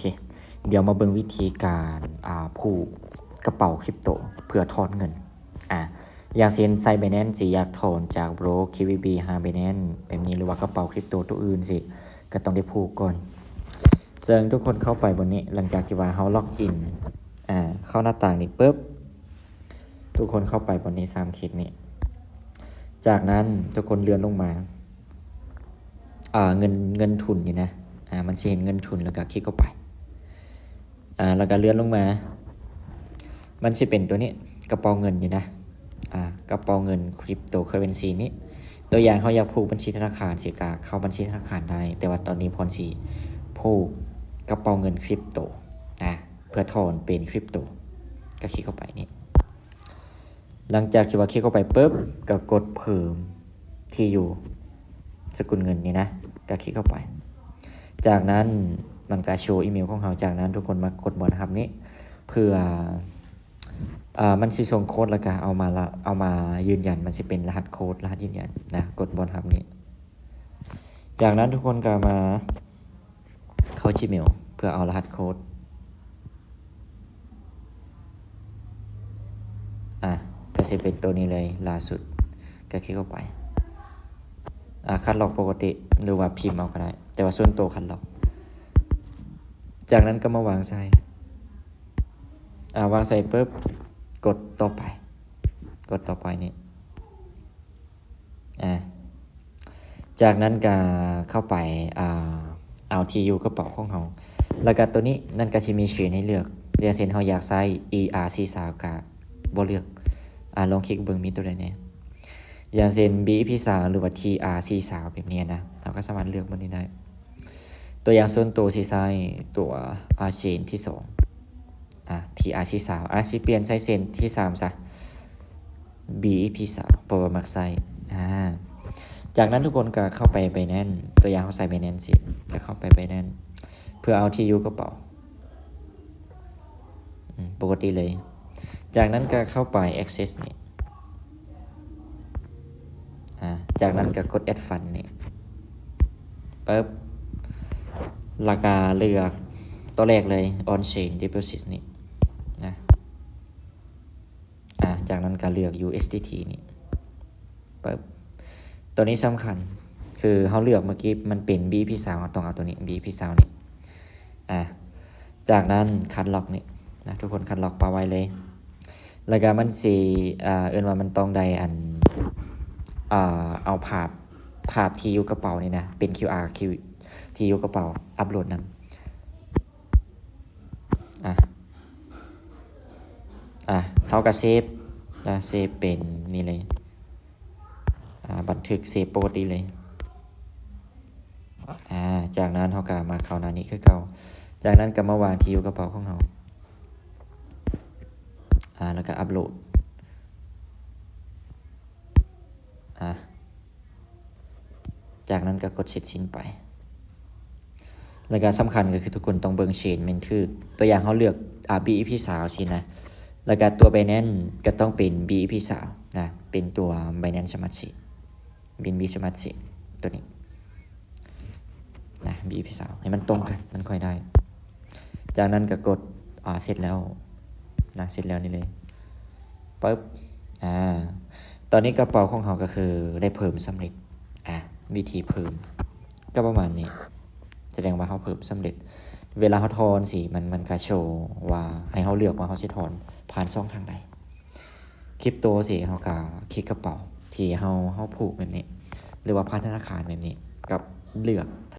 ເຄ ດຽວມາເບິ່ງວິທີການ ອ່າ ຜູກກະເປົາຄຣິບໂຕເພື່ອຖອນເງິນ. ອາ ຢ່າງເຊັ່ນໃຊ້ Binance ຊິຢາກຖອນຈາກ Broke ເຄ ວີ ບີ ຫາ Binance ແບບນີ້ ຫຼືວ່າກະເປົາຄຣິບໂຕໂຕອື່ນຊິ ກໍຕ້ອງໄດ້ຜູກກ່ອນ. ເຊິ່ງທຸກຄົນເຂົ້າໄປບ່ອນນີ້ ຫຼັງຈາກທີ່ວ່າເຮົາ log in ອາ ເຂົ້າໜ້າຕ່າງນີ້ປຶບ ທຸກຄົນເຂົ້າໄປບ່ອນນີ້ ສາມຂີດນີ້. ຈາກນັ້ນທຸກຄົນເລື່ອນລົງມາ ອາ ເງິນ ເງິນທຶນນີ້ນະ ອາ ມັນຊິເຫັນເງິນທຶນ ແລ້ວກໍຄລິກເຂົ້າໄປ ອາ ແລ້ວກໍເລື່ອນລົງມາ ມັນຊິເປັນຕົວນີ້ ກະເປົາເງິນນີ້ນະ ອາ ກະເປົາເງິນ cryptocurrency ນີ້. ຕົວຢ່າງເຮົາຢາກຜູກບັນຊີທະນາຄານຊິ ກໍເຂົ້າບັນຊີທະນາຄານໄດ້ ແຕ່ວ່າຕອນນີ້ພອນຊິຜູກກະເປົາເງິນຄຣິບໂຕນະ ເພື່ອຖອນເປັນຄຣິບໂຕ ກໍຄລິກເຂົ້າໄປນີ້. ຫຼັງຈາກທີ່ວ່າຄລິກເຂົ້າໄປປຶບ ກໍກົດເພີ່ມທີ່ຢູ່ສະກຸນເງິນນີ້ນະ ກໍຄລິກເຂົ້າໄປ. ຈາກນັ້ນມັນກໍໂຊອີເມວຂອງເຮົາ. ຈາກນັ້ນທຸກຄົນມາກົດບ່ອນຮັບນີ້ ເພື່ອ ອາ ມັນຊິສົ່ງໂຄດ ແລ້ວກໍເອົາມາລະ ເອົາມາຢືນຢັນ. ມັນຊິເປັນລະຫັດໂຄດ ລະຫັດຢືນຢັນນະ. ກົດບ່ອນຮັບນີ້. ຈາກນັ້ນທຸກຄົນກໍມາ ເຂົ້າ Gmail ເພື່ອເອົາລະຫັດໂຄດ ອາ ກໍຊິເປັນໂຕນີ້ເລີຍ ລ່າສຸດ ກໍຄລິກເຂົ້າໄປ ອາ ຄັດລອກປົກກະຕິ ຫຼືວ່າພິມເອົາກໍໄດ້ ແຕ່ວ່າສ່ວນໂຕຄັດລອກ. ຈາກນັ້ນກໍມາວາງໃສ່ ອາ ວາງໃສ່ປຶບ ກົດຕໍ່ໄປ ກົດຕໍ່ໄປນີ້. ອາ ຈາກນັ້ນກະເຂົ້າໄປ ອາ ເອົາທີ່ຢູ່ກະເປົາຂອງເຮົາ ແລ້ວກະໂຕນີ້ມັນກະຊິມີ chain ໃຫ້ເລືອກ. ຢ່າງເຊັ່ນເຮົາຢາກໃຊ້ ອີອາ ສີ່ສາມ ກະບໍ່ເລືອກ. ອາ ລອງຄລິກເບິ່ງມີໂຕໃດແດ່ ຢ່າງເຊັ່ນ ບີອີພີສາມ ຫຼືວ່າ ທີອາ ສີ່ສາມ ແບບນີ້ນະ ເຮົາກະສາມາດເລືອກໝົດນີ້ໄດ້. ຕົວຢ່າງສ່ວນໂຕຊິໃຊ້ຕົວ ອາ chain ທີສອງ ອາ ທີອາ ສີ່ສາມ ອາ ຊິປ່ຽນໃສ່ chain ທີສາມຊະ ບີອີພີສາມ ເພາະວ່າມັກໃຊ້. ອາ ຈາກນັ້ນທຸກຄົນກໍເຂົ້າໄປ Binance ຕົວຢ່າງເຮົາໃຊ້ Binance ຊິ ກໍເຂົ້າໄປ Binance ເພື່ອເອົາທີ່ຢູ່ກະເປົາ ອືມ ປົກກະຕິເລີຍ. ຈາກນັ້ນກໍເຂົ້າໄປ Access ນີ້ ອາ ຈາກນັ້ນກໍກົດ Add Fund ນີ້ ປຶບ ແລ້ວກໍເລືອກຕົວແລກເລີຍ On Chain Deposit ນີ້ນະ. ອາ ຈາກນັ້ນກໍເລືອກ ຢູເອັສດີທີ ນີ້ ປຶບ ຕົວນີ້ສຳຄັນ ຄືເຮົາເລືອກເມື່ອກີ້ມັນເປັນ ບີອີພີສາມ ເຮົາຕ້ອງເອົາຕົວນີ້ ບີອີພີສາມ ນີ້. ອາ ຈາກນັ້ນຄັດລອກນີ້ນະ ທຸກຄົນຄັດລອກປະໄວ້ເລີຍ ແລ້ວກໍມັນຊິ ອາ ເອີ້ນວ່າມັນຕ້ອງໄດ້ອັນ ອາ ເອົາພາບ ພາບທີ່ຢູ່ກະເປົານີ້ນະ ເປັນຄິວອາ ຄິວ ທີ່ຢູ່ກະເປົາ ອັບໂຫຼດນຳ. ອາ ອາ ເຮົາກໍເຊບນະ ເຊບເປັນນີ້ເລີຍ ອາ ບັນທຶກເຊບປົກກະຕິເລີຍ. ອາ ຈາກນັ້ນເຮົາກໍມາເຂົ້າໜ້ານີ້ຄືເກົ່າ ຈາກນັ້ນກໍມາວາງທີ່ຢູ່ກະເປົາຂອງເຮົາ ອາ ແລ້ວກໍອັບໂຫຼດ ອາ ຈາກນັ້ນກໍກົດເສັດສິ້ນໄປ. ແລ້ວກໍສຳຄັນກໍຄືທຸກຄົນຕ້ອງເບິ່ງ chain ແມ່ນຖືກ ຕົວຢ່າງເຮົາເລືອກ ອາ ບີອີພີສາມ ຊີ້ນະ ແລ້ວກໍຕົວ Binance ກໍຕ້ອງເປັນ ບີອີພີສາມ ນະ ເປັນຕົວ Binance Smart Chain ເປັນ B Smart Chain ຕົວນີ້ນະ ບີອີພີສາມ ໃຫ້ມັນຕົງກັນ ມັນຄ່ອຍໄດ້. ຈາກນັ້ນກໍກົດ ອາ ເສັດແລ້ວນະ ເສັດແລ້ວນີ້ເລີຍ ປຶບ ອາ ຕອນນີ້ກະເປົາຂອງເຮົາກໍຄືໄດ້ເພີ່ມສຳເລັດ. ອາ ວິທີເພີ່ມກໍປະມານນີ້ ສະແດງວ່າເຮົາເພີ່ມສຳເລັດ. ເວລາເຮົາຖອນຊິ ມັນ ມັນກະໂຊວ່າໃຫ້ເຮົາເລືອກວ່າເຮົາຊິຖອນຜ່ານຊ່ອງທາງໃດ ຄຣິບໂຕຊິ ເຮົາກະຄລິກກະເປົາທີ່ເຮົາ ເຮົາຜູກແບບນີ້ ຫຼືວ່າຜ່ານທະນາຄານແບບນີ້ ກັບເລືອກ